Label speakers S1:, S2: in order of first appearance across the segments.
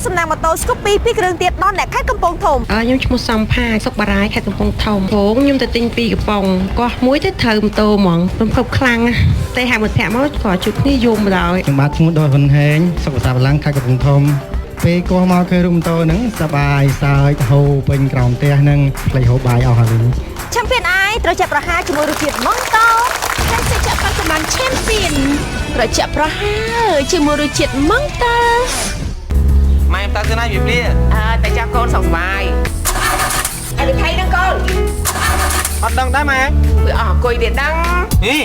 S1: សំណាងម៉ូតូ Scoopy ពីរគ្រឿងទៀតដល់អ្នកខេត្តកំពង់ធំ។
S2: ខ្ញុំឈ្មោះសំផាសុកបារាយខេត្តកំពង់ធំព្រោងខ្ញុំទៅទិញពីរកំប៉ុងកោះមួយទៅត្រូវម៉ូតូហ្មងរំភើបខ្លាំងណាស់តែហៅមិត្តភក្តិមកក៏ជួបគ្នាយំបណ្ដោយ។
S3: ខ្ញុំបាទឈ្មោះដុលហ៊ុនហេងសុខសាបលាំងខេត្តកំពង់ធំពេលកោះមកឃើញរូបម៉ូតូហ្នឹងសប្បាយសើចហូរពេញក្រោមផ្ទះហ្នឹងផ្លេចហូបបាយអស់ហើយ។
S1: ឆាំពីនអាយត្រជាក់ប្រហារជាមួយរសជាតិម៉ង់តោ
S4: ភេសជ្ជៈបច្ចុប្បន្នឆាំពីនត្រជាក់ប្រហើរជាមួយរសជាតិម៉ង់តើ
S5: ម៉ែខ្ញុំទៅណាជំរាបលា។
S6: អើតែចាស់កូនសុខសប្បាយអីវិថីហ្នឹងកូន
S5: អត់ដឹងដែរម៉ែ។
S6: វាអស់អង្គុយទៀតដឹង
S5: ហី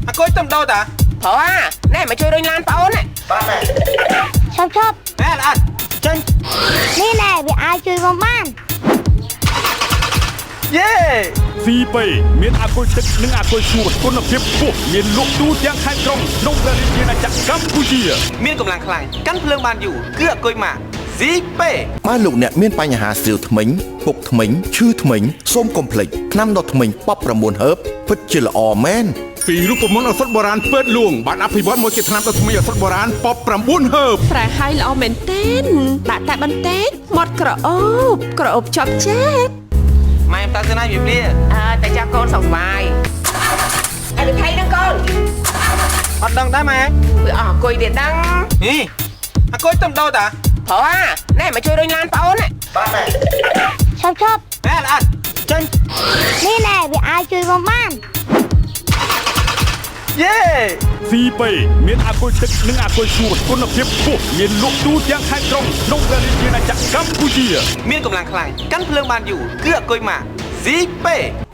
S5: អាគុយទៅដោតា
S6: ប្រុសអាណែមកជួយរុញឡានប្អូនណា។
S5: បាទម៉ែ។
S7: ឈប់ឈប់
S5: ម៉ែអត់ចេញ
S7: នេះណែវាអាចជួយមកបាន
S5: យេ
S8: ស៊ីប៉េមានអាគុយទឹកនិងអាគុយស្ងួតគុណភាពខ្ពស់មានលក់ទូទាំងខេត្តក្រុងក្នុងព្រះរាជាណាចក្រកម្ពុជា
S5: មានកម្លាំងខ្លាំងកាន់ភ្លើងបានយូរគឺអាគុយម៉ាស៊ីប៉េ។
S9: បើលោកអ្នកមានបញ្ហាស្រាវធ្មេញពុកធ្មេញឈឺធ្មេញសូមកុំភ្លេចថ្នាំដុសធ្មេញប៉ប់9ហឺបពិតជាល្អមែន។
S8: ពីរូបមន្តឱសថបុរាណពេទ្យលួងបានអភិវឌ្ឍមកជាថ្នាំដុសធ្មេញឱសថបុរាណប៉ប់9ហឺប។
S4: ប្រើឲ្យល្អមែនទែនដាក់តែបន្តិចមាត់ក្រអូបក្រអូបជាប់ចិត្ត។
S5: ម៉ែខ្ញុំទៅណាជំរាបលា។
S6: អើតែចាស់កូនសុខសប្បាយអីវិថីហ្នឹងកូន
S5: អត់ដឹងដែរម៉ែ។
S6: វាអស់អង្គុយទៀតដឹង
S5: ហីអាគុយទៅដោតា
S6: ប្រុសអាណែមកជួយរុញឡានប្អូនណា។
S5: បាទម៉ែ។
S7: ឈប់ឈប់
S5: ម៉ែអត់ចេញ
S7: នេះណែវាអាចជួយមកបាន
S5: យេ
S8: ស៊ីប៉េមានអាគុយទឹកនិងអាគុយស្ងួតគុណភាពខ្ពស់មានលក់ទូទាំងខេត្តក្រុងក្នុងព្រះរាជាណាចក្រកម្ពុជា
S5: មានកម្លាំងខ្លាំងកាន់ភ្លើងបានយូរគឺអាគុយម៉ាស៊ីប៉េ។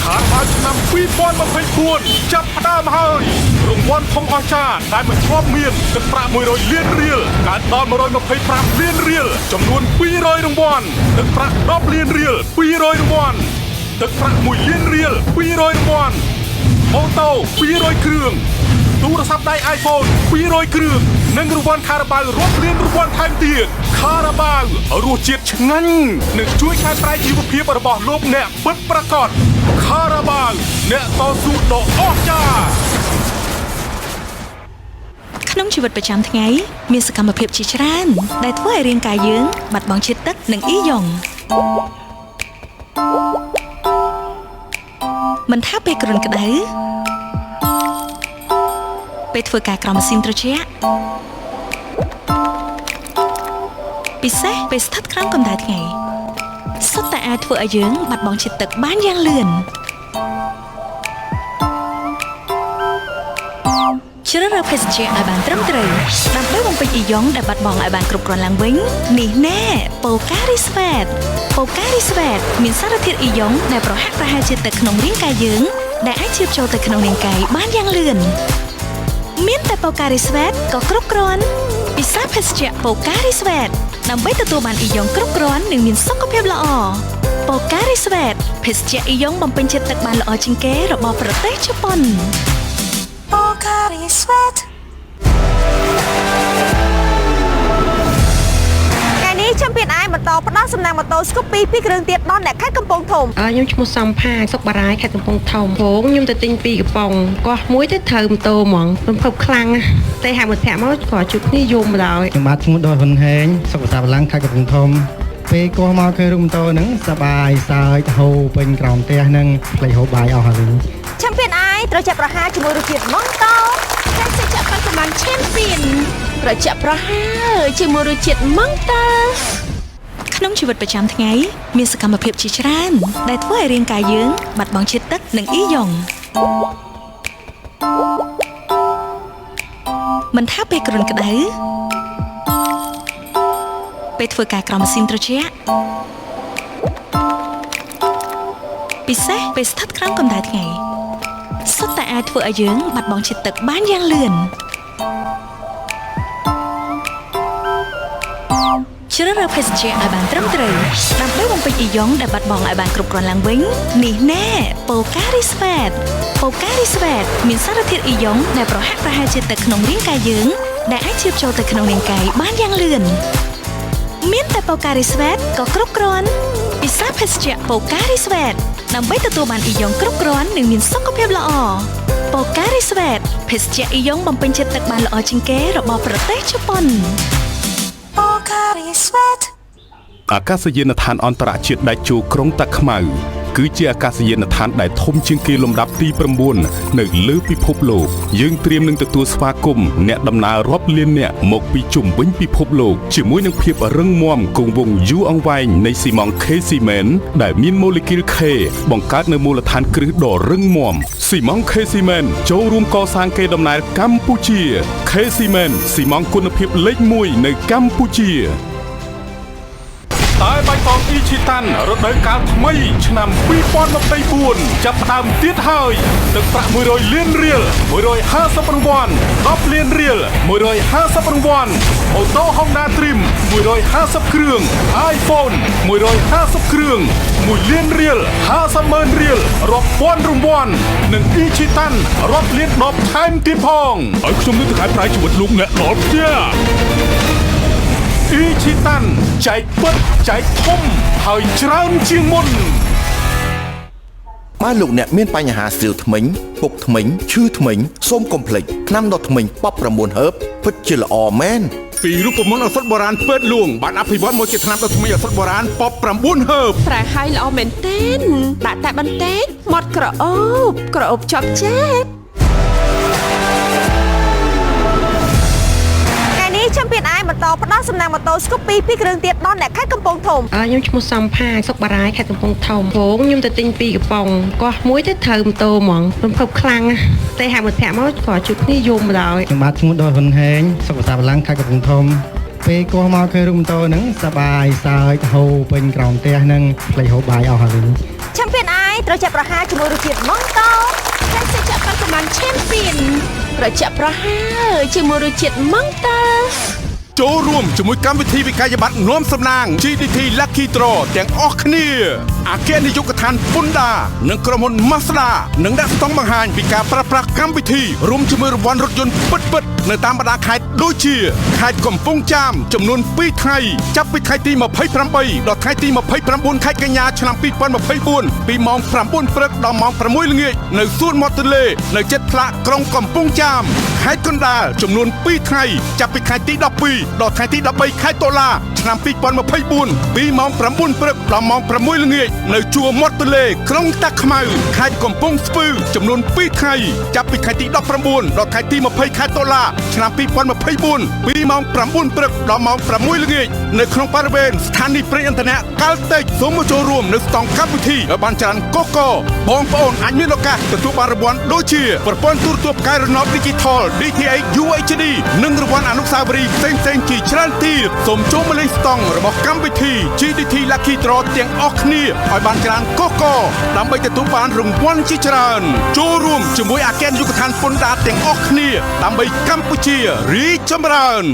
S8: ខារបាវឆ្នាំ2024ចាប់ផ្ដើមហើយរង្វាន់ធំអស្ចារ្យដែលមិនធ្លាប់មានទឹកប្រាក់100លានរៀលកើនដល់125លានរៀលចំនួន200រង្វាន់ទឹកប្រាក់10លានរៀល200រង្វាន់ទឹកប្រាក់1លានរៀល200រង្វាន់អូតូ200គ្រឿងទូរស័ព្ទដៃ iPhone 200គ្រឿងនិងរង្វាន់ខារ៉ាបាវរាប់លានរង្វាន់ថែមទៀតខារ៉ាបាវរសជាតិឆ្ងាញ់នឹងជួយកែប្រែជីវភាពរបស់លោកអ្នកពិតប្រាកដខារ៉ាបាវអ្នកតស៊ូដ៏អស្ចារ្យ។
S10: ក្នុងជីវិតប្រចាំថ្ងៃមានសកម្មភាពជាច្រើនដែលធ្វើឲ្យរាងកាយយើងបាត់បង់ជាតិទឹកនិងអ៊ីយ៉ុងមិនថាពេលគ្រុនក្តៅពេលធ្វើការក្រោមម៉ាស៊ីនត្រជាក់ពិសេសពេលស្ថិតក្រោមកម្ដៅថ្ងៃសុទ្ធតែអាចធ្វើឲ្យយើងបាត់បង់ជាតិទឹកបានយ៉ាងលឿនជ្រើសរើសភេសជ្ជៈឲ្យបានត្រឹមត្រូវដើម្បីបំពេញអ៊ីយ៉ុងដែលបាត់បង់ឲ្យបានគ្រប់គ្រាន់ឡើងវិញនេះណែប៉ូការីស្វេតប៉ូការីស្វេតមានសារធាតុអ៊ីយ៉ុងដែលប្រហាក់ប្រហែលជាតិទឹកក្នុងរាងកាយយើងដែលអាចជ្រាបចូលទៅក្នុងរាងកាយបានយ៉ាងលឿនមានតែប៉ូការីស្វេតក៏គ្រប់គ្រាន់ពិសាភេសជ្ជៈប៉ូការីស្វេតដើម្បីទទួលបានអ៊ីយ៉ុងគ្រប់គ្រាន់និងមានសុខភាពល្អប៉ូការីស្វេតភេសជ្ជៈអ៊ីយ៉ុងបំពេញជាតិទឹកបានល្អជាងគេរបស់ប្រទេសជប៉ុនប៉ូការីស្វេត
S1: ថ្ងៃនេះឆាំពីនអាយបន្តផ្ដល់សំណាងម៉ូតូ Scoopy ពីរគ្រឿងទៀតដល់អ្នកខេត្តកំពង់ធំ។
S2: ខ្ញុំឈ្មោះសំផាសុកបារាយខេត្តកំពង់ធំព្រោងខ្ញុំទៅទិញពីរកំប៉ុងកោះមួយទៅត្រូវម៉ូតូហ្មងរំភើបខ្លាំងណាស់តែហៅមិត្តភក្តិមកក៏ជួបគ្នាយំបណ្ដោយ។
S3: ខ្ញុំបាទឈ្មោះដុលហ៊ុនហេងសុខសាបលាំងខេត្តកំពង់ធំពេលកោះមកឃើញរូបម៉ូតូហ្នឹងសប្បាយសើចហូរពេញក្រោមផ្ទះហ្នឹងផ្លេចហូបបាយអស់ហើយ។
S1: ឆាំពីនអាយត្រជាក់ប្រហារជាមួយរសជាតិម៉ង់តោ
S4: ភេសជ្ជៈបច្ចុប្បន្នឆាំពីនត្រជាក់ប្រហើរជាមួយរសជាតិម៉ង់តើ
S10: ក្នុងជីវិតប្រចាំថ្ងៃមានសកម្មភាពជាច្រើនដែលធ្វើឲ្យរាងកាយយើងបាត់បង់ជាតិទឹកនិងអ៊ីយ៉ុងមិនថាពេលគ្រុនក្តៅពេលធ្វើការក្រោមម៉ាស៊ីនត្រជាក់ពិសេសពេលស្ថិតក្រោមកម្ដៅថ្ងៃសុទ្ធតែអាចធ្វើឲ្យយើងបាត់បង់ជាតិទឹកបានយ៉ាងលឿនជ្រើសរើសភេសជ្ជៈឲ្យបានត្រឹមត្រូវដើម្បីបំពេញអ៊ីយ៉ុងដែលបាត់បង់ឲ្យបានគ្រប់គ្រាន់ឡើងវិញនេះណែប៉ូការីស្វេតប៉ូការីស្វេតមានសារធាតុអ៊ីយ៉ុងដែលប្រហាក់ប្រហែលជាតិទឹកក្នុងរាងកាយយើងដែលអាចជ្រាបចូលទៅក្នុងរាងកាយបានយ៉ាងលឿន។ មានតែប៉ូការីស្វេតក៏គ្រប់គ្រាន់ពិសាភេសជ្ជៈប៉ូការីស្វេតដើម្បីទទួលបានអ៊ីយ៉ុងគ្រប់គ្រាន់និងមានសុខភាពល្អប៉ូការីស្វេតភេសជ្ជៈអ៊ីយ៉ុងបំពេញជាតិទឹកបានល្អជាងគេរបស់ប្រទេសជប៉ុនប៉ូការីស្វេត
S8: អាកាសយានដ្ឋានអន្តរជាតិតេជោក្រុងតាខ្មៅគឺជាអាកាសយានដ្ឋានដែលធំជាងគេលំដាប់ទី9នៅលើពិភពលោកយើងត្រៀមនឹងទទួលស្វាគមន៍អ្នកដំណើររាប់លានអ្នកមកពីជុំវិញពិភពលោកជាមួយនឹងភាពរឹងមាំគង់វង្សយូរអង្វែងនៃស៊ីម៉ងត៍ K Cement ដែលមានម៉ូលេគុល K បង្កើតនូវមូលដ្ឋានគ្រឹះដ៏រឹងមាំស៊ីម៉ងត៍ K Cement ចូលរួមកសាងកេរដំណែលកម្ពុជា K Cement ស៊ីម៉ងត៍គុណភាពលេខ1នៅកម្ពុជាតែបៃតងអ៊ីឈីតាន់រដូវកាលថ្មីឆ្នាំ2024ចាប់ផ្ដើមទៀតហើយទឹកប្រាក់100លានរៀល150រង្វាន់10លានរៀល150រង្វាន់អូតូ Honda Dream 150គ្រឿង iPhone 150គ្រឿង1លានរៀល50ម៉ឺនរៀលរាប់ពាន់រង្វាន់និងអ៊ីឈីតាន់រាប់លានដបថែមទៀតផងឲ្យខ្ញុំនឹងទៅខែប្រាយជីវិតលោកអ្នកដល់ផ្ទះអ៊ីឈីតាន់ចែកពិតចែកធំហើយច្រើនជាងមុន
S9: បើលោកអ្នកមានបញ្ហាស្រាវធ្មេញពុកធ្មេញឈឺធ្មេញសូមកុំភ្លេចថ្នាំដុសធ្មេញប៉ប់9ហឺបពិតជាល្អមែន
S8: ពីរូបមន្តឱសថបុរាណពេទ្យលួងបានអភិវឌ្ឍមកជាថ្នាំដុសធ្មេញឱសថបុរាណប៉ប់9ហឺប
S4: ប្រើហើយល្អមែនទែនដាក់តែបន្តិចមាត់ក្រអូបក្រអូបជាប់ចិត្ត
S1: ថ្ងៃនេះឆាំពីនអាយបន្តផ្ដល់សំណាងម៉ូតូ Scoopy ពីរគ្រឿងទៀតដល់អ្នកខេត្តកំពង់ធំ
S2: ខ្ញុំឈ្មោះសំផាសុកបារាយខេត្តកំពង់ធំព្រោះខ្ញុំទៅទិញពីរកំប៉ុងកោះមួយទៅត្រូវម៉ូតូហ្មងរំភើបខ្លាំងណាស់តែហៅមិត្តភក្តិមកក៏ជួបគ្នាយំបណ្ដោយ
S3: ខ្ញុំបាទឈ្មោះដុលហ៊ុនហេងសុខភាសាបលាំងខេត្តកំពង់ធំពេលកោះមកឃើញរូបម៉ូតូហ្នឹងសប្បាយសើចហូរពេញក្រោមផ្ទះហ្នឹងផ្លេចហូបបាយអស់ហើយវិញ
S1: ឆាំពីនអាយត្រូវចាប់ប្រហារជាមួយរសជាតិម៉ង់តោ
S4: ភេសជ្ជៈប៉ាកម្លាំងឆាំពីនត្រជាក់ប្រហើរជាមួយរសជាតិម៉ង់តោ
S8: ចូលរួមជាមួយកម្មវិធីវិក័យប័ត្រនាំសំណាង GDT Lucky Draw ទាំងអស់គ្នាអគ្គនាយកដ្ឋានពន្ធដារនិងក្រុមហ៊ុន Mazda នឹងដាក់ស្តង់បង្ហាញពីការប្រើប្រាស់កម្មវិធីរួមជាមួយរង្វាន់រថយន្តពិតៗនៅតាមបណ្ដាខេត្តដូចជាខេត្តកំពង់ចាមចំនួន2ថ្ងៃចាប់ពីថ្ងៃទី28ដល់ថ្ងៃទី29ខែកញ្ញាឆ្នាំ2024ពីម៉ោង9ព្រឹកដល់ម៉ោង6ល្ងាចនៅសួនមាត់ទន្លេនៅជិតផ្លាកក្រុងកំពង់ចាមខេត្តកណ្ដាលចំនួន2ថ្ងៃចាប់ពីថ្ងៃទី12ដល់ថ្ងៃទី13ខែតុលាឆ្នាំ2024ពីម៉ោង9ព្រឹកដល់ម៉ោង6ល្ងាចនៅជួរមាត់ទន្លេក្រុងតាខ្មៅខេត្តកំពង់ស្ពឺចំនួន2ថ្ងៃចាប់ពីថ្ងៃទី19ដល់ថ្ងៃទី20ខែតុលាឆ្នាំ2024ពីម៉ោង9ព្រឹកដល់ម៉ោង6ល្ងាចនៅក្នុងបរិវេណស្ថានីយ៍ប្រេងឥន្ធនៈកាល់តិចសូមមកចូលរួមនៅស្តង់កម្មវិធីឲ្យបានច្រើនកកកបងប្អូនអាចមានឱកាសទទួលបានរង្វាន់ដូចជាប្រព័ន្ធទូរទស្សន៍ផ្កាយរណប Digital DTH UHD និងរង្វាន់អនុស្សាវរីយ៍ផ្សេងៗជាច្រើនទៀតសូមចូលមកលេងស្តង់របស់កម្មវិធី GDT Lucky Draw ទាំងអស់គ្នាឲ្យបានច្រើនកកកដើម្បីទទួលបានរង្វាន់ជាច្រើនចូលរួមជាមួយអគ្គនាយកដ្ឋានពន្ធដារទាំងអស់គ្នាដើម្បីកម្ពុជារីកចម្រើន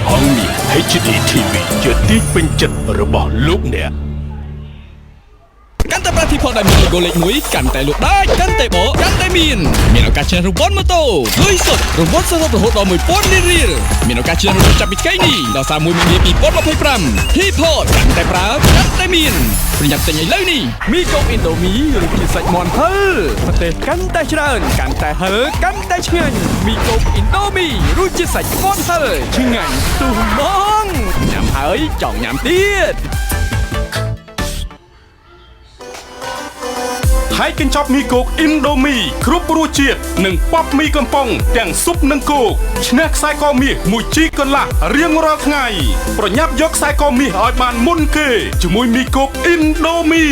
S8: អង្គមាស HD TV ជាទីពេញចិត្តរបស់លោកអ្នក
S11: កាន់តែប្រាធីផលដែលមាន logo លេខ1កាន់តែលក់ដាច់កាន់តែបកកាន់តែមានមានឱកាសឈ្នះរង្វាន់ម៉ូតូលុយសុទ្ធរង្វាន់សរុបរហូតដល់1000លានរៀលមានឱកាសឈ្នះរង្វាន់ចាប់ពីថ្ងៃនេះដល់31មីនា2025ធីផលកាន់តែប្រើកាន់តែមានប្រញាប់ទិញឥឡូវនេះ
S5: មីកុំឥណ្ឌូមីរសជាតិសាច់មាន់ហឹរប្រទេសកាន់តែច្រើនកាន់តែហឹរកាន់តែឆ្ងាញ់មីកុំឥណ្ឌូមីរសជាតិសាច់មាន់ហឹរឆ្ងាញ់ទុះហ្មងញ៉ាំហើយចង់ញ៉ាំទៀត
S8: ហើយកញ្ចប់មីគោកឥណ្ឌូមីគ្រប់រសជាតិនិងប៉ប់មីកំប៉ុងទាំងស៊ុបនិងគោកឈ្នះខ្សែកមាស1ជីកន្លះរៀងរាល់ថ្ងៃប្រញាប់យកខ្សែកមាសឲ្យបានមុនគេជាមួយមីគោកឥណ្ឌូមី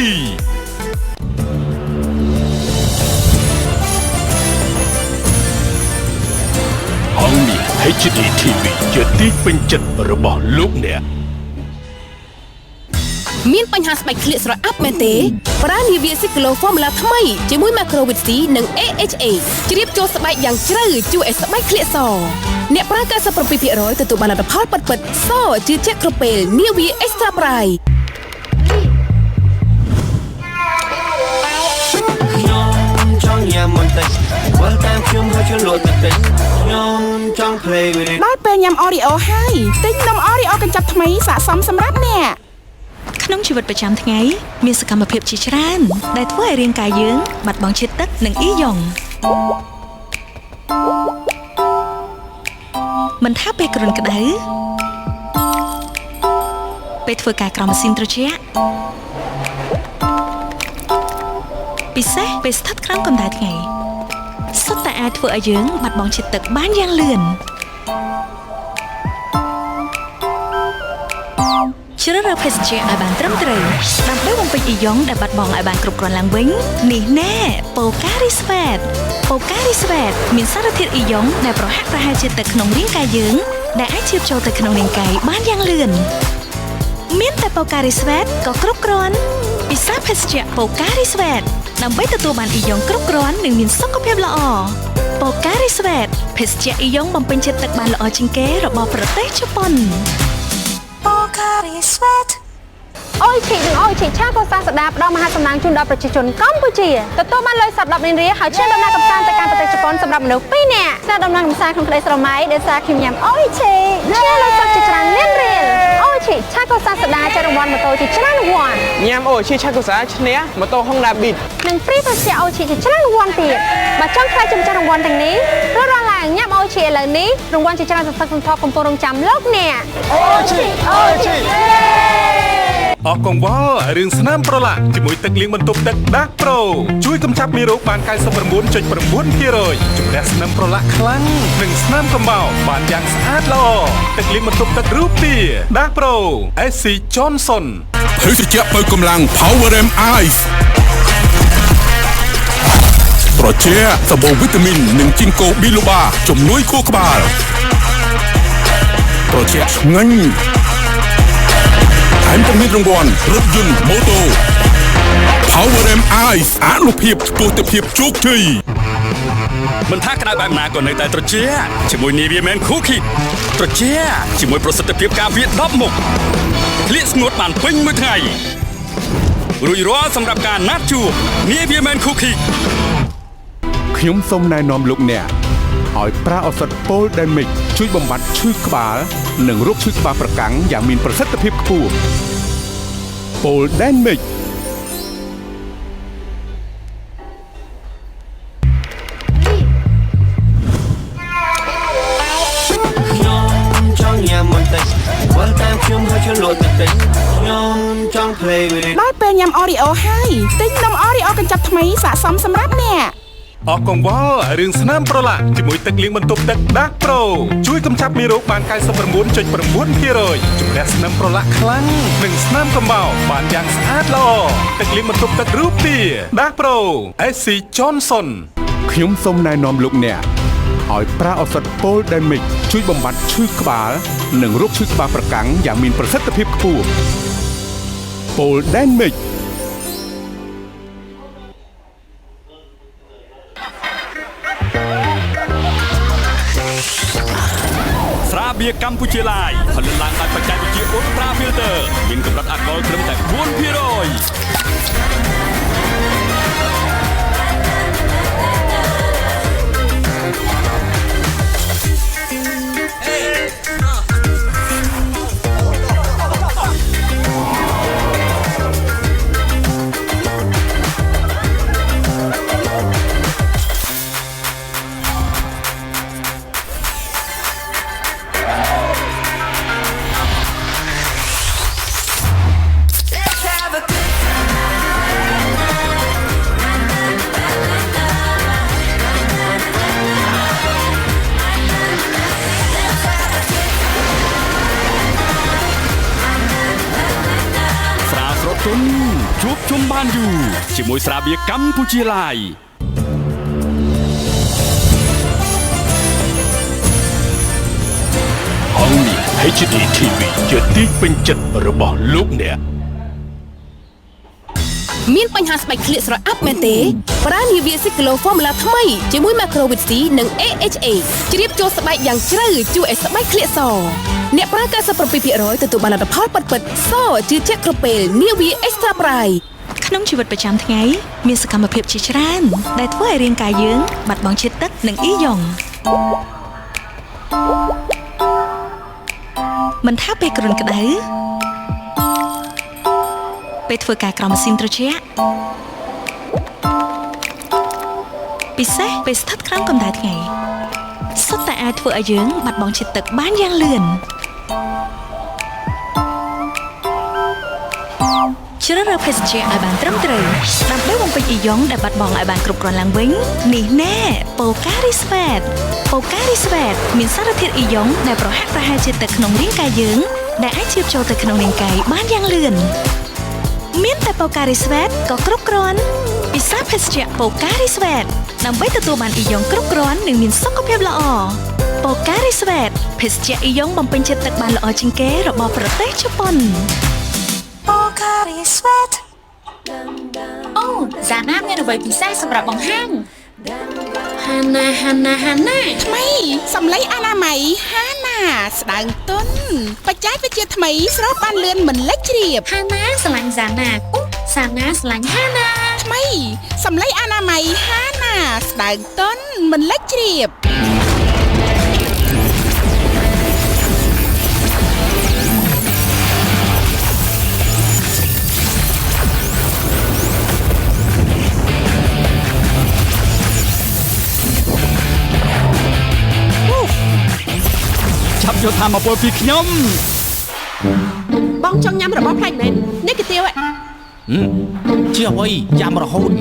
S8: អង្គមាស HD TV ជាទីពេញចិត្តរបស់លោកអ្នក
S12: មានបញ្ហាស្បែកក្លៀកស្រអាប់មែនទេប្រើនាវាស៊ីក្លូ Formula ថ្មីជាមួយ Macro Vit C និង AHA ជ្រាបចូលស្បែកយ៉ាងជ្រៅជួយឲ្យស្បែកក្លៀកសអ្នកប្រើ97%ទទួលបានលទ្ធផលពិតៗសជឿជាក់គ្រប់ពេលនាវា Extra Bright
S5: ខ្ញុំចង់ញ៉ាំបន្តិចវិលតាមខ្ញុំហើយ
S13: ហើយជលក់ទៅទិញខ្ញុំចង់ play with it
S14: ដល់ពេលញ៉ាំ Oreo ហើយទិញនំ Oreo កញ្ចប់ថ្មីស័ក្តិសមសម្រាប់អ្នក
S10: ក្នុងជីវិតប្រចាំថ្ងៃមានសកម្មភាពជាច្រើនដែលធ្វើឲ្យរាងកាយយើងបាត់បង់ជាតិទឹកនិងអ៊ីយ៉ុងមិនថាពេលគ្រុនក្តៅពេលធ្វើការក្រោមម៉ាស៊ីនត្រជាក់ពិសេសពេលស្ថិតក្រោមកម្ដៅថ្ងៃសុទ្ធតែអាចធ្វើឲ្យយើងបាត់បង់ជាតិទឹកបានយ៉ាងលឿនជ្រើសរើសភេសជ្ជៈឲ្យបានត្រឹមត្រូវដើម្បីបំពេញអ៊ីយ៉ុងដែលបាត់បង់ឲ្យបានគ្រប់គ្រាន់ឡើងវិញនេះណែប៉ូការីស្វេតប៉ូការីស្វេតមានសារធាតុអ៊ីយ៉ុងដែលប្រហាក់ប្រហែលជាតិទឹកក្នុងរាងកាយយើងដែលអាចជ្រាបចូលទៅក្នុងរាងកាយបានយ៉ាងលឿនមានតែប៉ូការីស្វេតក៏គ្រប់គ្រាន់ពិសាភេសជ្ជៈប៉ូការីស្វេតដើម្បីទទួលបានអ៊ីយ៉ុងគ្រប់គ្រាន់និងមានសុខភាពល្អប៉ូការីស្វេតភេសជ្ជៈអ៊ីយ៉ុងបំពេញជាតិទឹកបានល្អជាងគេរបស់ប្រទេសជប៉ុន
S1: អូយឈីនិងអូយឈីឆាកូសាសដាផ្ដល់មហាសំណាងជូនដល់ប្រជាជនកម្ពុជាទទួលបានលុយសុទ្ធ10លានរៀលហើយឈានដំណើរកម្សាន្តទៅកាន់ប្រទេសជប៉ុនសម្រាប់មនុស្ស2នាក់ស្នាក់ដំណើរកម្សាន្តក្នុងក្តីស្រមៃដោយសារខ្ញុំញ៉ាំអូយឈីឈានលុយសុទ្ធជាច្រើនលានរៀលអូយឈីឆាកូសាសដាចែករង្វាន់ម៉ូតូជាច្រើនរង្វាន់
S6: ញ៉ាំអូយឈីឆាកូសាឈ្នះម៉ូតូ Honda Beat
S1: និងព្រីភេសជ្ជៈអូយឈីជាច្រើនរង្វាន់ទៀតបើចង់ក្លាយជាម្ចាស់រង្វាន់ទាំងនេះរត់ឡើងញ៉ាំអូយឈីឥឡូវនេះរង្វាន់ជាច្រើនសន្ធឹកសន្ធាប់កំពុងរងចាំលោកអ្នក
S8: អូយឈីអូយឈីអស់កង្វល់រឿងស្នាមប្រឡាក់ជាមួយទឹកលាងបន្ទប់ទឹក Dark Pro ជួយកម្ចាត់មេរោគបាន 99.9% ជំនះស្នាមប្រឡាក់ខ្លាំងនិងស្នាមកំបោរបានយ៉ាងស្អាតល្អទឹកលាងបន្ទប់ទឹករូបទា Dark Pro SC Johnson
S15: ភេសជ្ជៈបើកម្លាំង Power M Ice ត្រជាសម្បូរវីតាមីននិងជីងកូប៊ីឡូបាជំនួយខួរក្បាលត្រជាឆ្ងាញ់ថែមទាំងមានរង្វាន់រថយន្តម៉ូតូ Power M Ice អានុភាពឆ្ពោះទៅភាពជោគជ័យ
S5: មិនថាក្តៅបែបណាក៏នៅតែត្រជាជាមួយ Nivea Men Cool Kit ត្រជាជាមួយប្រសិទ្ធភាពការពារ10មុខក្លៀកស្ងួតបានពេញមួយថ្ងៃរួចរាល់សម្រាប់ការណាត់ជួប Nivea Men Cool Kit
S8: ខ្ញុំសូមណែនាំលោកអ្នកឲ្យប្រើឱសថពោលដែលមិចជួយបំបត្តិឈឺក្បាលនិងរោគឈឺក្បាលប្រកាំងយ៉ាងមានប្រសិទ្ធភាពខ្ពស់ពោលដែលមិច
S13: ខ្ញុំចង់ញ៉ាំបន្តិចវិលតាមខ្ញុំហើយជលក់ទៅទិញខ្ញុំចង់ play with it
S14: ដល់ពេលញ៉ាំ Oreo ហើយទិញនំ Oreo កញ្ចប់ថ្មីស័ក្តិសមសម្រាប់អ្នក
S8: អស់កង្វល់រឿងស្នាមប្រឡាក់ជាមួយទឹកលាងបន្ទប់ទឹក Dark Pro ជួយកម្ចាត់មេរោគបាន 99.9% ជំនះស្នាមប្រឡាក់ខ្លាំងនិងស្នាមកំបោរបានយ៉ាងស្អាតល្អទឹកលាងបន្ទប់ទឹករូបទា Dark Pro SC Johnson ខ្ញុំសូមណែនាំលោកអ្នកឲ្យប្រើឱសថពោលដែលមិចជួយបំបត្តិឈឺក្បាលនិងរោគឈឺក្បាលប្រកាំងយ៉ាងមានប្រសិទ្ធភាពខ្ពស់ពោលដែលមិច
S5: ស្រាបៀរកម្ពុជាឡាយផលិតឡើងដោយបច្ចេកវិទ្យា Ultra Filter មានកម្រិតអាល់កុលត្រឹមតែ 4% ជួបជុំបានយូរជាមួយស្រាបៀរកម្ពុជាឡាយ
S8: អង្គនេះ HD TV ជាទីពេញចិត្តរបស់លោកអ្នក
S12: មានបញ្ហាស្បែកក្លៀកស្រអាប់មែនទេប្រើ Nivea Ciclo Formula ថ្មីជាមួយ Macro Vit C និង AHA ជ្រាបចូលស្បែកយ៉ាងជ្រៅជួយឲ្យស្បែកក្លៀកសអ្នកប្រើ 97% ទទួលបានលទ្ធផលពិតៗសជឿជាក់គ្រប់ពេល Nivea Extra Bright
S10: ក្នុងជីវិតប្រចាំថ្ងៃមានសកម្មភាពជាច្រើនដែលធ្វើឲ្យរាងកាយយើងបាត់បង់ជាតិទឹកនិងអ៊ីយ៉ុងមិនថាពេលគ្រុនក្តៅពេលធ្វើការក្រោមម៉ាស៊ីនត្រជាក់ពិសេសពេលស្ថិតក្រោមកម្ដៅថ្ងៃសុទ្ធតែអាចធ្វើឲ្យយើងបាត់បង់ជាតិទឹកបានយ៉ាងលឿនជ្រើសរើសភេសជ្ជៈឲ្យបានត្រឹមត្រូវដើម្បីបំពេញអ៊ីយ៉ុងដែលបាត់បង់ឲ្យបានគ្រប់គ្រាន់ឡើងវិញនេះណែប៉ូការីស្វេតប៉ូការីស្វេតមានសារធាតុអ៊ីយ៉ុងដែលប្រហាក់ប្រហែលជាតិទឹកក្នុងរាងកាយយើងដែលអាចជ្រាបចូលទៅក្នុងរាងកាយបានយ៉ាងលឿនមានតែប៉ូការីស្វេតក៏គ្រប់គ្រាន់ពិសាភេសជ្ជៈប៉ូការីស្វេតដើម្បីទទួលបានអ៊ីយ៉ុងគ្រប់គ្រាន់និងមានសុខភាពល្អប៉ូការីស្វេតភេសជ្ជៈអ៊ីយ៉ុងបំពេញជាតិទឹកបានល្អជាងគេរបស់ប្រទេសជប៉ុន
S16: Pocari Sweat អូហ្សាណាមានអ្វីពិសេសសម្រាប់បង្ហាញហាណាហាណាហាណា
S14: ថ្មីសម្លេងអនាម័យហាណាស្ដើងទន់បច្ចេកវិទ្យាថ្មីស្រូបបានលឿនមិនលេចជ្រាប
S16: ហាណាស្រឡាញ់ហ្សាណាអូហ្សាណាស្រឡាញ់ហាណា
S14: ថ្មីសម្លេងអនាម័យហាណាស្ដើងទន់មិនលេចជ្រាប
S5: ចាប់យកធម៌ពលពីខ្ញុំ
S4: បងចង់ញ៉ាំរបស់ប្លែកមែននេះកាទៀវ
S17: ជាអ្វីញ៉ាំរហូត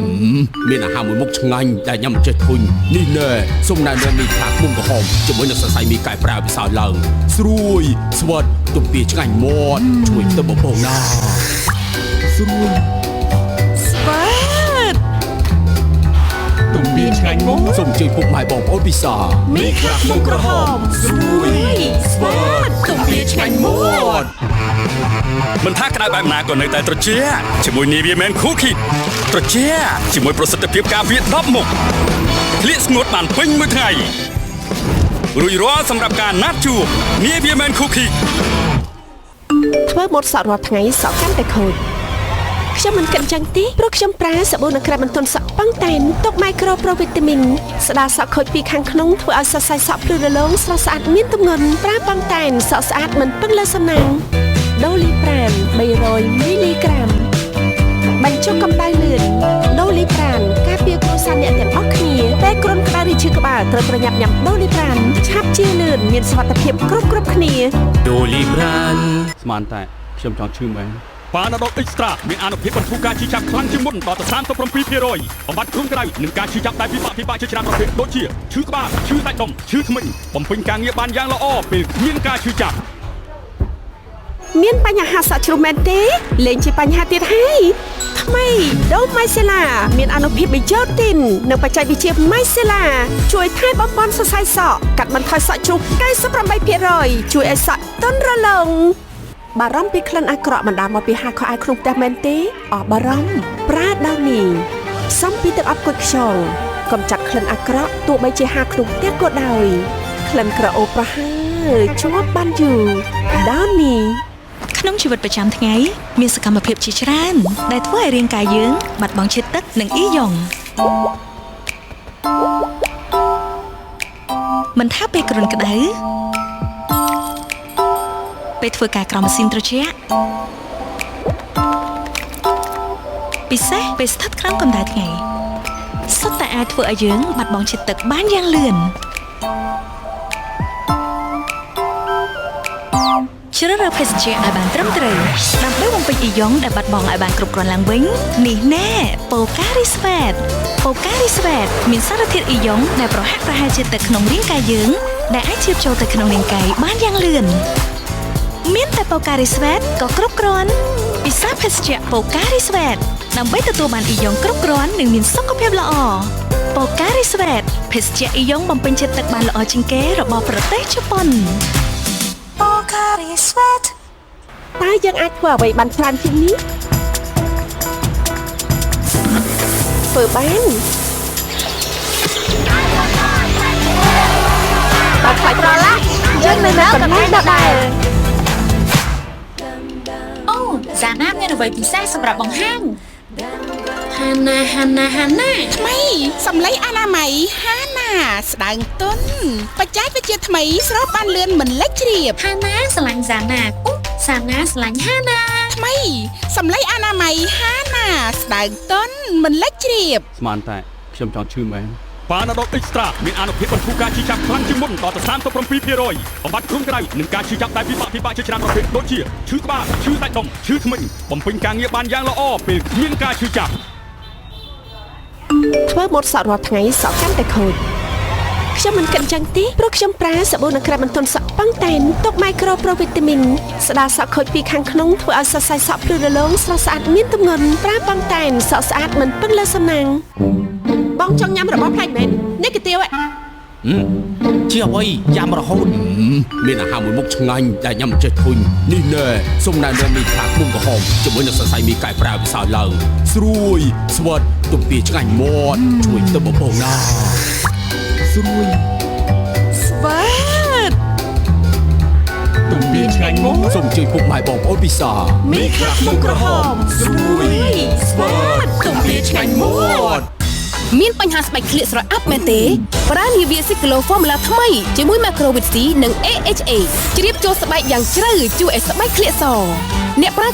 S17: មានអាហារមួយមុខឆ្ងាញ់ដែលញ៉ាំមិនចេះធុញនេះណែសូមណែនាំមីខ្លាឃ្មុំក្រហមជាមួយនឹងសរសៃមីកែប្រែពិសោធន៍ឡើងស្រួយស្វិតទំពាឆ្ងាញ់មាត់ជួយទៅបំពងណាស្រួយ
S10: ស្វិត
S17: ទំពាឆ្ងាញ់មាត់សូមជួយពុកម៉ែបងប្អូនពិសា
S10: មីខ្លាឃ្មុំក្រហមស្រួយស្វិតទំពាឆ្ងាញ់មាត់
S18: មិនថាក្តៅបែបណាក៏នៅតែត្រជាក់ជាមួយ Nivea Men Cool Kit ត្រជាក់ជាមួយប្រសិទ្ធភាពការពារ10មុខក្លៀកស្ងួតបានពេញមួយថ្ងៃរួចរាល់សម្រាប់ការណាត់ជួប Nivea Men Cool Kit
S4: ធ្វើម៉ូតសក់រាល់ថ្ងៃសក់កាន់តែខូចខ្ញុំមិនគិតចឹងទេព្រោះខ្ញុំប្រើសាប៊ូនិងក្រែមបន្ទន់សក់ប៉ឹងតែនទុកមីក្រូប្រូវីតាមីនស្ដារសក់ខូចពីខាងក្នុងធ្វើឲ្យសរសៃសក់ភ្លឺរលោងស្រស់ស្អាតមានទម្ងន់ប្រើប៉ឹងតែនសក់ស្អាតមិនពឹងលើសំណាងដូលីប្រាន300មីលីក្រាមបញ្ចុះកម្ដៅលឿនដូលីប្រានការពារគ្រួសារអ្នកទាំងអស់គ្នាពេលគ្រុនក្ដៅឬឈឺក្បាលត្រូវប្រញាប់ញ៉ាំដូលីប្រានឆាប់ជាលឿនមានសុវត្ថិភាពគ្រប់គ្នា
S17: ដូលីប្រានស្មានតែខ្ញុំចង់ឈឺមែន
S18: ប៉ាណាដុលអ៊ិកស្ត្រាមានអានុភាពបន្ធូរការឈឺចាប់ខ្លាំងជាងមុនដល់ទៅ 37% បំបត្តិគ្រុនក្ដៅនិងការឈឺចាប់ដែលពិបាកជាច្រើនប្រភេទដូចជាឈឺក្បាលឈឺសាច់ដុំឈឺធ្មេញបំពេញការងារបានយ៉ាងល្អពេលគ្មានការឈឺចាប់
S4: មានបញ្ហាសក់ជ្រុះមែនទេលែងជាបញ្ហាទៀតហើយថ្មីដូម៉ៃសេឡាមានអានុភាពប៊ីយ៉ូទីននិងបច្ចេកវិទ្យាម៉ៃសេឡាជួយថែបំពន់សរសៃសក់កាត់បន្ថយសក់ជ្រុះ 98% ជួយឲ្យសក់ទន់រលោងបារម្ភពីក្លិនអាក្រក់បណ្ដាលមកពីហាខោអាវក្នុងផ្ទះមែនទេអស់បារម្ភប្រើដោនីផ្សំពីទឹកអប់គុជខ្យងកំចាត់ក្លិនអាក្រក់ទោះបីជាហាក្នុងផ្ទះក៏ដោយក្លិនក្រអូបប្រហើរជាប់បានយូរដោនី
S10: ក្នុងជីវិតប្រចាំថ្ងៃមានសកម្មភាពជាច្រើនដែលធ្វើឲ្យរាងកាយយើងបាត់បង់ជាតិទឹកនិងអ៊ីយ៉ុងមិនថាពេលគ្រុនក្តៅពេលធ្វើការក្រោមម៉ាស៊ីនត្រជាក់ពិសេសពេលស្ថិតក្រោមកម្ដៅថ្ងៃសុទ្ធតែអាចធ្វើឲ្យយើងបាត់បង់ជាតិទឹកបានយ៉ាងលឿនជ្រើសរើសភេសជ្ជៈឲ្យបានត្រឹមត្រូវដើម្បីបំពេញអ៊ីយ៉ុងដែលបាត់បង់ឲ្យបានគ្រប់គ្រាន់ឡើងវិញនេះណែប៉ូការីស្វេតប៉ូការីស្វេតមានសារធាតុអ៊ីយ៉ុងដែលប្រហាក់ប្រហែលជាតិទឹកក្នុងរាងកាយយើងដែលអាចជ្រាបចូលទៅក្នុងរាងកាយបានយ៉ាងលឿនមានតែប៉ូការីស្វេតក៏គ្រប់គ្រាន់ពិសាភេសជ្ជៈប៉ូការីស្វេតដើម្បីទទួលបានអ៊ីយ៉ុងគ្រប់គ្រាន់និងមានសុខភាពល្អប៉ូការីស្វេតភេសជ្ជៈអ៊ីយ៉ុងបំពេញជាតិទឹកបានល្អជាងគេរបស់ប្រទេសជប៉ុន
S16: Pocari Sweat
S4: តើយើងអាចធ្វើអ្វីបានច្រើនជាងនេះធ្វើបានបើខ្លាចប្រឡាក់យើងនៅកន្លែងដដែល
S16: អូហ្សាណាមានអ្វីពិសេសសម្រាប់បង្ហាញ ហាណាហាណាហាណា
S14: ថ្មីសម្លៃអនាម័យហាណាស្ដើងទន់បច្ចេកវិទ្យាថ្មីស្រូបបានលឿនមិនលេចជ្រាប
S16: ហាណាស្រឡាញ់ហ្សាណាអូហ្សាណាស្រឡាញ់ហាណា
S14: ថ្មីសម្លៃអនាម័យហាណាស្ដើងទន់មិនលេចជ្រាប
S18: ស្មានតែខ្ញុំចង់ឈឺមែន
S5: ប៉ាណាដុលអ៊ិចស្ត្រាមានអានុភាពបន្ធូរការឈឺចាប់ខ្លាំងជាងមុនដល់ទៅ37%បំបត្តិគ្រុនក្តៅនិងការឈឺចាប់ដែលពិបាកពិបាកជាច្រើនប្រភេទដូចជាឈឺក្បាលឈឺសាច់ដុំឈឺធ្មេញបំពេញការងារបានយ៉ាងល្អពេលគ្មានការឈឺចាប់
S4: ធ្វើម៉ូតសក់រាល់ថ្ងៃសក់កាន់តែខូចខ្ញុំមិនគិតចឹងទេព្រោះខ្ញុំប្រើសាប៊ូនិងក្រែមបន្ទន់សក់ប៉ឹងតែនទុកមីក្រូប្រូវីតាមីនស្ដារសក់ខូចពីខាងក្នុងធ្វើឲ្យសរសៃសក់ភ្លឺរលោងស្រស់ស្អាតមានទម្ងន់ប្រើប៉ឹងតែនសក់ស្អាតមិនពឹងលើសំណាងបងចង់ញ៉ាំរបស់ប្លែកមែននេះកាទៀវ
S17: ជាអ្វីយ៉ាំរហូតមានអាហារមួយមុខឆ្ងាញ់ដែលញ៉ាំមិនចេះធុញនេះណែសូមណែនាំមីខ្លាឃ្មុំក្រហមជាមួយនឹងសរសៃមីកែប្រែពិសាឡើងស្រួយស្វិតទំពាឆ្ងាញ់មាត់ជួយទៅបំពងណាស្រួយ
S4: ស្វិត
S17: ទំពាឆ្ងាញ់មាត់សូមជួយពុកម៉ែបងប្អូនពិសា
S4: មីខ្លាឃ្មុំក្រហមស្រួយស្វិតទំពាឆ្ងាញ់មាត់
S12: មានបញ្ហាស្បែកក្លៀកស្រអាប់មែនទេប្រើនាវាស៊ីក្លូហ្វ័រម៉ូឡាថ្មីជាមួយម៉ាក្រូវីត C និង AHA ជ្រាបចូលស្បែកយ៉ាងជ្រៅជួយឲ្យស្បែកក្លៀកសអ្នកប្រើ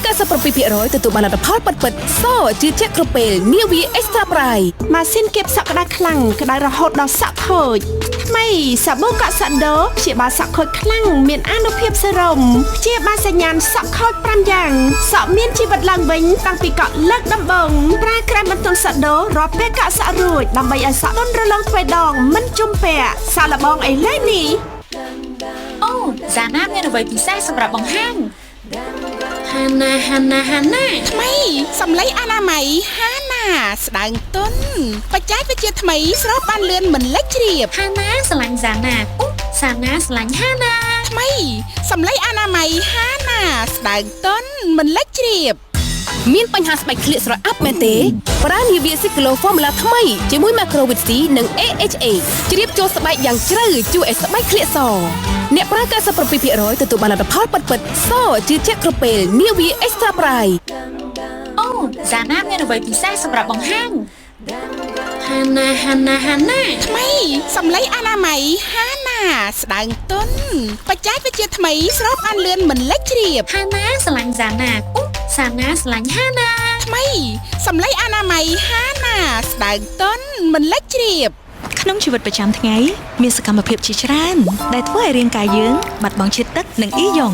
S12: 97%ទទួលបានលទ្ធផលពិតៗសជឿជាក់គ្រប់ពេលនាវា Extra Bright
S4: ម៉ាស៊ីនគៀបសក់ក្តៅខ្លាំងក្តៅរហូតដល់សក់ខូចថ្មីសាប៊ូកក់សាដូព្យាបាលសក់ខូចខ្លាំងមានអានុភាពសេរ៉ុមព្យាបាលសញ្ញាណសក់ខូច5យ៉ាងសក់មានជីវិតឡើងវិញតាំងពីកក់លើកដំបូងប្រើក្រែមបន្ទន់សាដូរាល់ពេលកក់សក់រួចដើម្បីឲ្យសក់ទន់រលោងទ្វេដងមិនជុំពាក់សាកល្បងឥឡូវនេះ
S16: អូហ្សាណាមានអ្វីពិសេសសម្រាប់បង្ហាញហាណាហាណាហាណា
S14: ថ្មីសម្លៃអនាម័យហាណាស្ដើងទន់បច្ចេកវិទ្យាថ្មីស្រូបបានលឿនមិនលេចជ្រាប
S16: ហាណាស្រឡាញ់ហ្សាណាអូហ្សាណាស្រឡាញ់ហាណា
S14: ថ្មីសម្លៃអនាម័យហាណាស្ដើងទន់មិនលេចជ្រាប
S12: មានបញ្ហាស្បែកក្លៀកស្រអាប់មែនទេប្រើនាវាស៊ីក្លូហ្វ័រម៉ូឡាថ្មីជាមួយម៉ាក្រូវីត C និង AHA ជ្រាបចូលស្បែកយ៉ាងជ្រៅជួយឲ្យស្បែកក្លៀកសអ្នកប្រើ97%ទទួលបានលទ្ធផលពិតៗសជឿជាក់គ្រប់ពេលនាវា Extra Bright
S16: អូហ្សាណាមានអ្វីពិសេសសម្រាប់បង្ហាញហាណាហាណាហាណា
S14: ថ្មីសម្លៃអនាម័យហាណាស្ដើងទន់បច្ចេកវិទ្យាថ្មីស្រូបបានលឿនមិនលេចជ្រាប
S16: ហាណាស្រឡាញ់ហ្សាណាអូហ្សាណាស្រឡាញ់ហាណា
S14: ថ្មីសម្លៃអនាម័យហាណាស្ដើងទន់មិនលេចជ្រាប
S10: ក្នុងជីវិតប្រចាំថ្ងៃមានសកម្មភាពជាច្រើនដែលធ្វើឲ្យរាងកាយយើងបាត់បង់ជាតិទឹកនិងអ៊ីយ៉ុង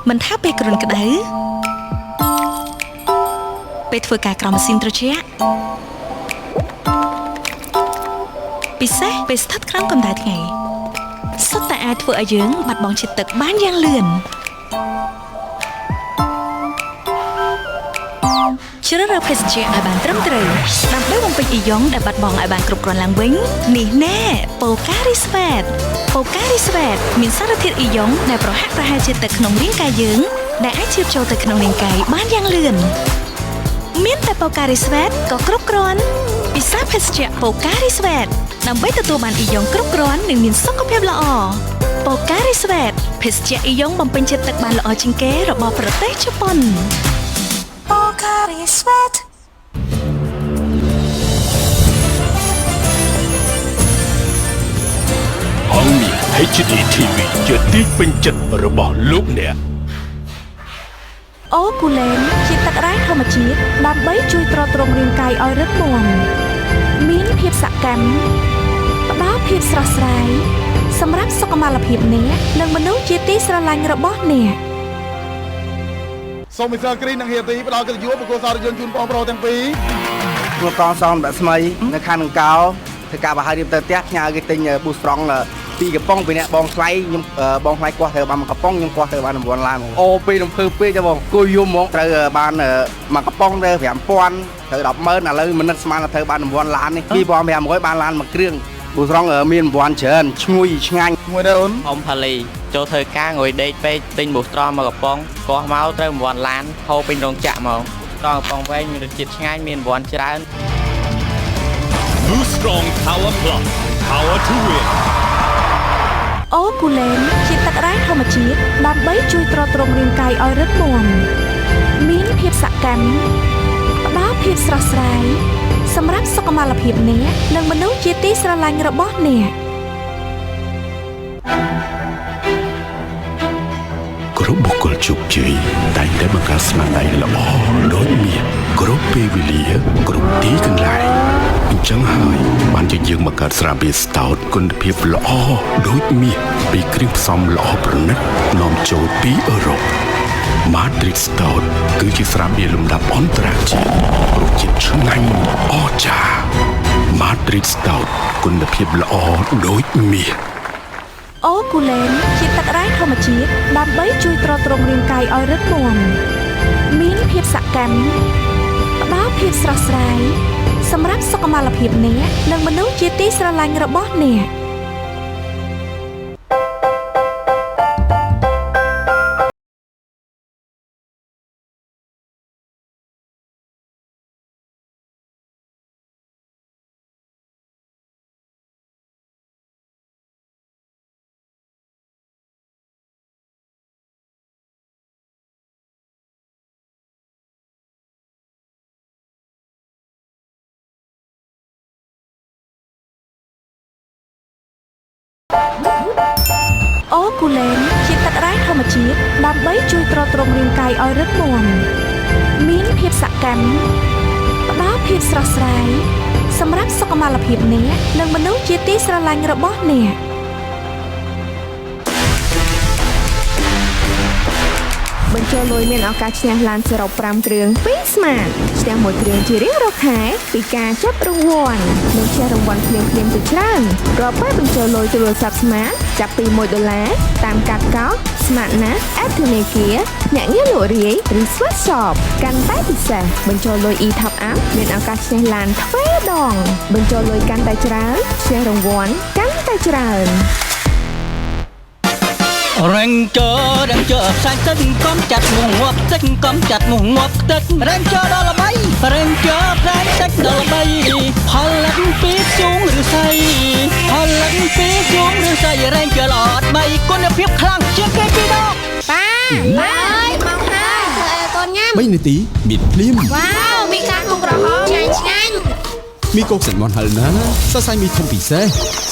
S10: មិនថាពេលគ្រុនក្តៅពេលធ្វើការក្រោមម៉ាស៊ីនត្រជាក់ពិសេសពេលស្ថិតក្រោមកម្ដៅថ្ងៃសុទ្ធតែអាចធ្វើឲ្យយើងបាត់បង់ជាតិទឹកបានយ៉ាងលឿនជ្រើសរើសភេសជ្ជៈឲ្យបានត្រឹមត្រូវដើម្បីបំពេញអ៊ីយ៉ុងដែលបាត់បង់ឲ្យបានគ្រប់គ្រាន់ឡើងវិញនេះណែប៉ូការីស្វេតប៉ូការីស្វេតមានសារធាតុអ៊ីយ៉ុងដែលប្រហាក់ប្រហែលជាតិទឹកក្នុងរាងកាយយើងដែលអាចជ្រាបចូលទៅក្នុងរាងកាយបានយ៉ាងលឿនមានតែប៉ូការីស្វេតក៏គ្រប់គ្រាន់ពិសាភេសជ្ជៈប៉ូការីស្វេតដើម្បីទទួលបានអ៊ីយ៉ុងគ្រប់គ្រាន់និងមានសុខភាពល្អប៉ូការីស្វេតភេសជ្ជៈអ៊ីយ៉ុងបំពេញជាតិទឹកបានល្អជាងគេរបស់ប្រទេសជប៉ុនប៉ូការីស្វេត
S15: អង្គមាស HD TV ជាទីពេញចិត្តរបស់លោកអ្នក
S10: អូគូលែនជាទឹករ៉ែធម្មជាតិដើម្បីជួយទ្រទ្រង់រាងកាយឲ្យរឹងមាំមានភាពសកម្មផ្ដល់ភាពស្រស់ស្រាយសម្រាប់សុខុមាលភាពអ្នកនិងមនុស្សជាទីស្រឡាញ់របស់អ្នក
S19: សូមមីសែលគ្រីននិងហៀទីផ្ដល់កិត្តិយសប្រគល់សារយន្តជូនបងប្រុសទាំងពីរ
S20: ធ្វើកងសំដាក់ស្មីនៅខាងដង្កោធ្វើការបើហើយរៀបទៅផ្ទះផ្ញើគេទិញប៊ូស្រង់ពីរកំប៉ុងពីអ្នកបងថ្លៃខ្ញុំបងថ្លៃគាត់ត្រូវបានមួយកំប៉ុងខ្ញុំគាត់ត្រូវបានរង្វាន់ឡើងអូពេលរំភើបពេកបងគួយយំហ្មងត្រូវបានមួយកំប៉ុងទៅ5000ត្រូវ100,000ឥឡូវមិននឹកស្មានថាត្រូវបានរង្វាន់ឡាននេះ2500បានឡានមួយគ្រឿងប៊ូស្រង់មានរង្វាន់ច្រើនឈ្ងុយឆ្ងាញ់
S19: មួយដែរអូន
S6: អ៊ំផាលីចូលធ្វើការងុយដេកពេកទិញប៊ូស្រង់មួយកំប៉ុងកោះមកត្រូវរង្វាន់ឡានហូរពេញរោងចក្រហ្មងត្រង់កំប៉ុងវែងមានរសជាតិឆ្ងាញ់មានរង្វាន់ច្រើន
S18: Boost Strong Power Plus Power to Win
S10: អូគូលែនជាទឹករ៉ែធម្មជាតិដើម្បីជួយទ្រទ្រង់រាងកាយឲ្យរឹងមាំ កម្មផ្ដល់ភាពស្រស់ស្រាយសម្រាប់សុខុមាលភាពអ្នកនិងមនុស្សជាទីស្រឡាញ់របស់អ្នក
S15: គ្រប់បុគ្គលជោគជ័យតែងតែបង្កើតស្នាដៃល្អដូចមាសគ្រប់ពេលវេលាគ្រប់ទីកន្លែងអញ្ចឹងហើយបានជាយើងបង្កើតស្រាបៀរ Stout គុណភាពល្អដូចមាសពីគ្រឿងផ្សំល្អប្រណិតនាំចូលពីអឺរ៉ុប Madrid Stout គឺជាស្រាបៀរលំដាប់អន្តរជាតិរសជាតិឆ្ងាញ់អស្ចារ្យ Madrid Stout គុណភាពល្អដូចមាស
S10: អូគូលែនជាទឹករ៉ែធម្មជាតិដើម្បីជួយទ្រទ្រង់រាងកាយឲ្យរឹងមាំមានភាពសកម្មផ្ដល់ភាពស្រស់ស្រាយសម្រាប់សុខុមាលភាពអ្នកនិងមនុស្សជាទីស្រឡាញ់របស់អ្នកអូគូលែនជាទឹករ៉ែធម្មជាតិដើម្បីជួយទ្រទ្រង់រាងកាយឲ្យរឹងមាំមានភាពសកម្មផ្ដល់ភាពស្រស់ស្រាយសម្រាប់សុខុមាលភាពអ្នកនិងមនុស្សជាទីស្រឡាញ់របស់អ្នក
S21: បញ្ចូលលុយមានឱកាសឈ្នះឡានសរុប5គ្រឿងពី Smart ឈ្នះ1គ្រឿងជារៀងរាល់ខែពីការចាប់រង្វាន់និងឈ្នះរង្វាន់ភ្លាមៗជាច្រើនរាល់ពេលបញ្ចូលលុយទូរស័ព្ទ Smart ចាប់ពី1ដុល្លារតាមកាតកោ Smart ណា App ធនាគារភ្នាក់ងារលក់រាយឬ Smart Shop កាន់តែពិសេសបញ្ចូលលុយ e-top up មានឱកាសឈ្នះឡានទ្វេដងបញ្ចូលលុយកាន់តែច្រើនឈ្នះរង្វាន់កាន់តែច្រើន
S22: Ranger Ranger ផ្សាយទឹកកំចាត់មុខងាប់ទឹកកំចាត់មុខងាប់ទឹក Ranger ដល់ល្បី Ranger ផ្សាយទឹកដល់ល្បីផលិតពីសួងឫស្សីផលិតពីសួងឫស្សី Ranger ល្អបីគុណភាពខ្លាំងជាងគេពីរដង
S1: ប៉ាប៉ាអើយមកហើយធ្វើឲ្យកូនញ៉ាំ
S17: 3នាទីមានភ្លាម
S1: វ៉ាវមីកាក្នុងក្រហមឆ្ងាញ់ឆ្ងាញ់
S17: មីកូកសាច់មាន់ហិលណាសរសៃមីធំពិសេស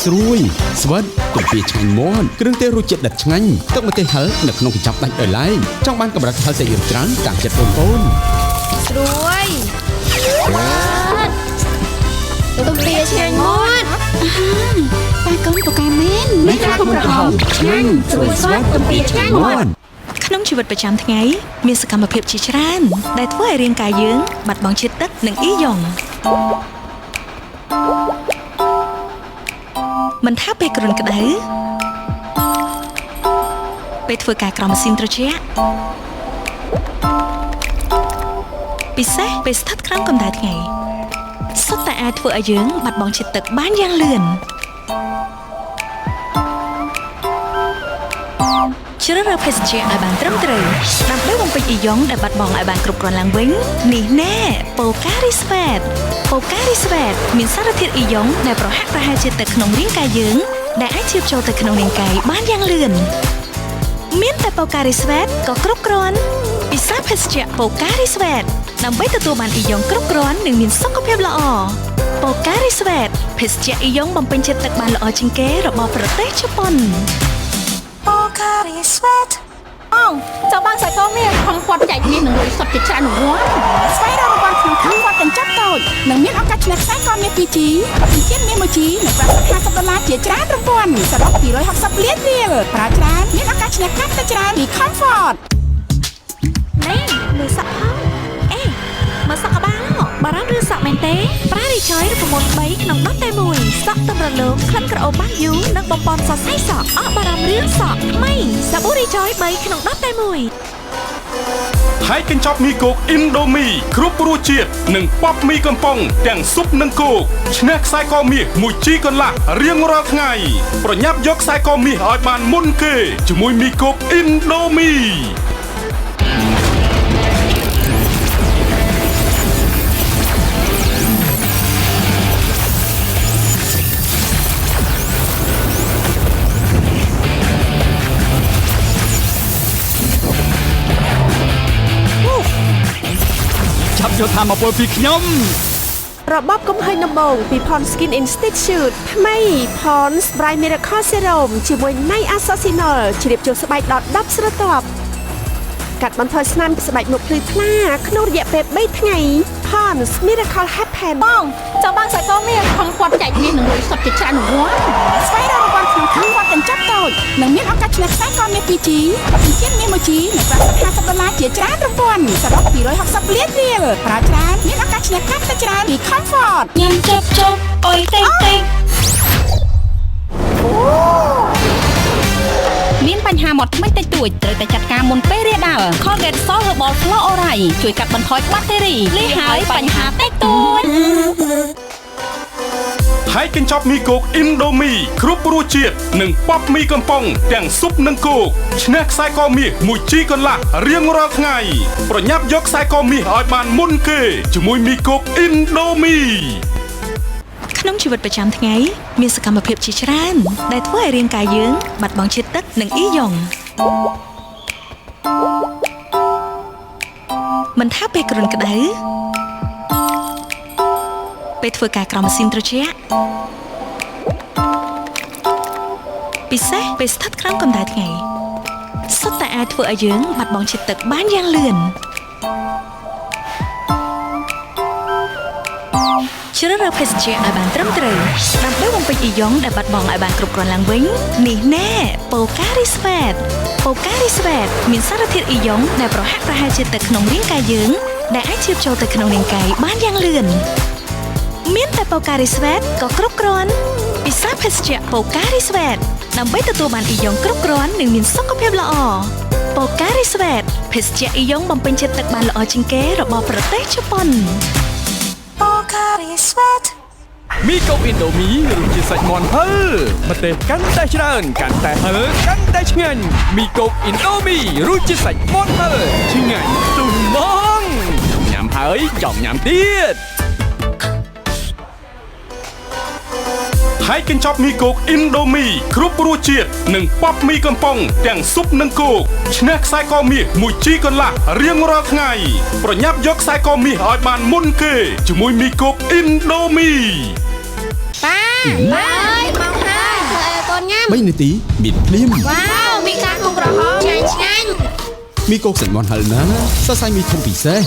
S17: ស្រួយស្វិតទំពាឆ្ងាញ់មាត់គ្រឿងទេសរសជាតិដិតឆ្ងាញ់ទឹកម្ទេសហិលនៅក្នុងកញ្ចប់ដាច់ដោយឡែកចង់បានកម្រិតហិលសាច់ច្រើនតាមចិត្តបងប្អូន
S1: ស្រួយទំពាឆ្ងាញ់មាត់ប៉ាកូនពូកែមែនមីកាក្នុងក្រហមឆ្ងាញ់ស្រួយស្វិតទំពាឆ្ងាញ់មាត់
S10: ក្នុងជីវិតប្រចាំថ្ងៃមានសកម្មភាពជាច្រើនដែលធ្វើឲ្យរាងកាយយើងបាត់បង់ជាតិទឹកនិងអ៊ីយ៉ុងមិនថាពេលគ្រុនក្តៅពេលធ្វើការក្រោមម៉ាស៊ីនត្រជាក់ពិសេសពេលស្ថិតក្រោមកម្ដៅថ្ងៃសុទ្ធតែអាចធ្វើឲ្យយើងបាត់បង់ជាតិទឹកបានយ៉ាងលឿនជ្រើសរើសភេសជ្ជៈឲ្យបានត្រឹមត្រូវដើម្បីបំពេញអ៊ីយ៉ុងដែលបាត់បង់ឲ្យបានគ្រប់គ្រាន់ឡើងវិញនេះណែប៉ូការីស្វេតប៉ូការីស្វេតមានសារធាតុអ៊ីយ៉ុងដែលប្រហាក់ប្រហែលជាតិទឹកក្នុងរាងកាយយើងដែលអាចជ្រាបចូលទៅក្នុងរាងកាយបានយ៉ាងលឿនមានតែប៉ូការីស្វេតក៏គ្រប់គ្រាន់ពិសាភេសជ្ជៈប៉ូការីស្វេតដើម្បីទទួលបានអ៊ីយ៉ុងគ្រប់គ្រាន់និងមានសុខភាពល្អប៉ូការីស្វេតភេសជ្ជៈអ៊ីយ៉ុងបំពេញជាតិទឹកបានល្អជាងគេរបស់ប្រទេសជប៉ុន
S16: Pocari Sweat
S14: បងចង់បានខ្សែកមាសខំគាត់ចែកមាសនឹងលុយសុទ្ធជាច្រើនរង្វាន់ស្វែងរករង្វាន់ក្នុងខំគាត់កញ្ចប់តូចនិងមានឱកាសឈ្នះខ្សែកមាស 2G ចិញ្ចៀនមាស 1G និងប្រាក់50ដុល្លារជាច្រើនរង្វាន់សរុប260លានរៀលប្រើច្រើនមានឱកាសឈ្នះកាន់តែច្រើនពី Comfort
S10: ណែមើលសក់ផងអេមើលសក់ក្បាលបារម្ភរឿងសក់មែនទេប្រារីចយរូបមន្ត3ក្នុង10តែ1សក់ទឹមរលោងក្លិនក្រអូបបានយូរនិងបំពន់សរសៃសក់អស់បារម្ភរឿងសក់ថ្មីសាប៊ូរីចយ3ក្នុង10តែ1
S8: ហើយកញ្ចប់មីគោកអ៊ីនដូមីគ្រប់រសជាតិនិងប៉ប់មីកំប៉ុងទាំងស៊ុបនិងគោកឈ្នះខ្សែកមាស 1G កន្លះរៀងរាល់ថ្ងៃប្រញាប់យកខ្សែកមាសឲ្យបានមុនគេជាមួយមីគោកអ៊ីនដូមី
S5: យកថាមពលពីខ្ញុំ
S4: របបកំហិញដំបងពី Pond Skin Institute ថ្មី Pond's Bright Miracle Serum ជាមួយ Niacinamide ជ្រាបចូលស្បែកដល់10ស្រទាប់កាត់បន្ថយស្នាមស្បែកមុខភ្លឺថ្លាក្នុងរយៈពេល3ថ្ងៃ Pond's Miracle Happen
S14: បងចង់បានខ្សែកមាសខំគាត់ចែកមាសនឹងលុយសុទ្ធជាច្រើនរង្វាន់ស្វែងរករង្វាន់ក្នុងខំគាត់កញ្ចប់តូចនិងមានឱកាសឈ្នះខ្សែកមាស 2G ចិញ្ចៀនមាស 1G និងប្រាក់សុទ្ធ50ដុល្លារជាច្រើនរង្វាន់សរុប260លានរៀលប្រើច្រើនមានឱកាសឈ្នះកាន់តែច្រើនពី Comfort
S16: ញ៉ាំជប់ជប់អុយតិចតិចមានបញ្ហាមាត់ធ្មេញតិចតួចត្រូវតែចាត់ការមុនពេលរាលដាល Colgate Salt Herbal Fluoride ជួយកាត់បន្ថយបាក់តេរីលាហើយបញ្ហាតិចតួច
S8: ហើយកញ្ចប់មីគោកអ៊ីនដូមីគ្រប់រសជាតិនិងប៉ប់មីកំប៉ុងទាំងស៊ុបនិងគោកឈ្នះខ្សែកមាស1ជីកន្លះរៀងរាល់ថ្ងៃប្រញាប់យកខ្សែកមាសឲ្យបានមុនគេជាមួយមីគោកអ៊ីនដូមី
S10: ក្នុងជីវិតប្រចាំថ្ងៃមានសកម្មភាពជាច្រើនដែលធ្វើឲ្យរាងកាយយើងបាត់បង់ជាតិទឹកនិងអ៊ីយ៉ុងមិនថាពេលគ្រុនក្តៅពេលធ្វើការក្រោមម៉ាស៊ីនត្រជាក់ពិសេសពេលស្ថិតក្រោមកម្ដៅថ្ងៃសុទ្ធតែអាចធ្វើឲ្យយើងបាត់បង់ជាតិទឹកបានយ៉ាងលឿនជ្រើសរើសភេសជ្ជៈឲ្យបានត្រឹមត្រូវដើម្បីបំពេញអ៊ីយ៉ុងដែលបាត់បង់ឲ្យបានគ្រប់គ្រាន់ឡើងវិញនេះណែប៉ូការីស្វេតប៉ូការីស្វេតមានសារធាតុអ៊ីយ៉ុងដែលប្រហាក់ប្រហែលជាតិទឹកក្នុងរាងកាយយើងដែលអាចជ្រាបចូលទៅក្នុងរាងកាយបានយ៉ាងលឿនមានតែប៉ូការីស្វេតក៏គ្រប់គ្រាន់ពិសាភេសជ្ជៈប៉ូការីស្វេតដើម្បីទទួលបានអ៊ីយ៉ុងគ្រប់គ្រាន់និងមានសុខភាពល្អប៉ូការីស្វេតភេសជ្ជៈអ៊ីយ៉ុងបំពេញជាតិទឹកបានល្អជាងគេរបស់ប្រទេសជប៉ុន
S16: ប៉ូការីស្វេត
S5: មីកូអ៊ីនដូមីរសជាតិសាច់មាន់ហឹរម្ទេសកាន់តែច្រើនកាន់តែហឹរកាន់តែឆ្ងាញ់មីកូអ៊ីនដូមីរសជាតិសាច់មាន់ហឹរឆ្ងាញ់ទុំហ្មងញ៉ាំហើយចង់ញ៉ាំទៀត
S8: ហើយកញ្ចប់មីគោកអ៊ីនដូមីគ្រប់រសជាតិនិងប៉ប់មីកំប៉ុងទាំងស៊ុបនិងគោកឈ្នះខ្សែកមាស1ជីកន្លះរៀងរាល់ថ្ងៃប្រញាប់យកខ្សែកមាសឲ្យបានមុនគេជាមួយមីគោកអ៊ីនដូមី
S1: ប៉ាប៉ាអើយមកហើយធ្វើឲ្យកូនញ៉ាំ
S17: 3នាទីមានភ្លាម
S1: វ៉ាវមីកាគូក្រហមឆ្ងាញ់ឆ្ងាញ់
S17: មីគោកសាច់មាន់ហឹរណាសរសៃមីធំពិសេស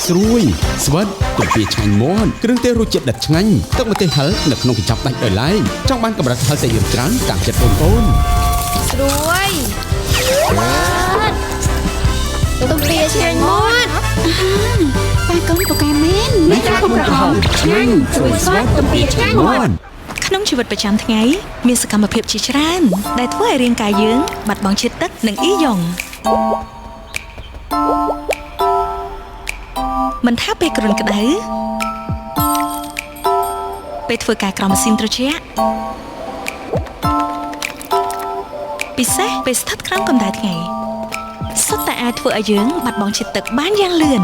S17: ស្រួយស្វិតទំពាឆ្ងាញ់មាត់គ្រឿងទេសរសជាតិដិតឆ្ងាញ់ទឹកម្ទេសហឹរនៅក្នុងកញ្ចប់ដាច់ដោយឡែកចង់បានកម្រិតហឹរសាច់ច្រើនតាមចិត្តបងប្អូន
S1: ស្រួយទំពាឆ្ងាញ់មាត់
S14: ប៉ាកូនពូកែមែន
S1: មីកាគូក្រហមឆ្ងាញ់ស្រួយស្វិតទំពាឆ្ងាញ់មាត់
S10: ក្នុងជីវិតប្រចាំថ្ងៃមានសកម្មភាពជាច្រើនដែលធ្វើឲ្យរាងកាយយើងបាត់បង់ជាតិទឹកនិងអ៊ីយ៉ុងមិនថាពេលគ្រុនក្តៅពេលធ្វើការក្រោមម៉ាស៊ីនត្រជាក់ពិសេសពេលស្ថិតក្រោមកម្ដៅថ្ងៃសុទ្ធតែអាចធ្វើឲ្យយើងបាត់បង់ជាតិទឹកបានយ៉ាងលឿន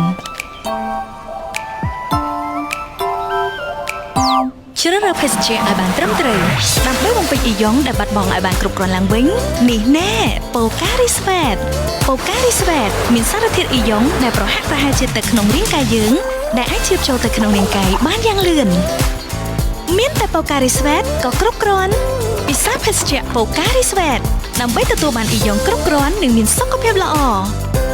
S10: ជ្រើសរើសភេសជ្ជៈឲ្យបានត្រឹមត្រូវដើម្បីបំពេញអ៊ីយ៉ុងដែលបាត់បង់ឲ្យបានគ្រប់គ្រាន់ឡើងវិញនេះណែប៉ូការីស្វេតប៉ូការីស្វេតមានសារធាតុអ៊ីយ៉ុងដែលប្រហាក់ប្រហែលជាតិទឹកក្នុងរាងកាយយើងដែលអាចជ្រាបចូលទៅក្នុងរាងកាយបានយ៉ាងលឿនមានតែប៉ូការីស្វេតក៏គ្រប់គ្រាន់ពិសាភេសជ្ជៈប៉ូការីស្វេតដើម្បីទទួលបានអ៊ីយ៉ុងគ្រប់គ្រាន់និងមានសុខភាពល្អ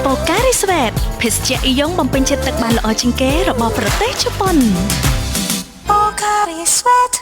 S10: ប៉ូការីស្វេតភេសជ្ជៈអ៊ីយ៉ុងបំពេញជាតិទឹកបានល្អជាងគេរបស់ប្រទេសជប៉ុន
S16: ប៉ូការីស្វេត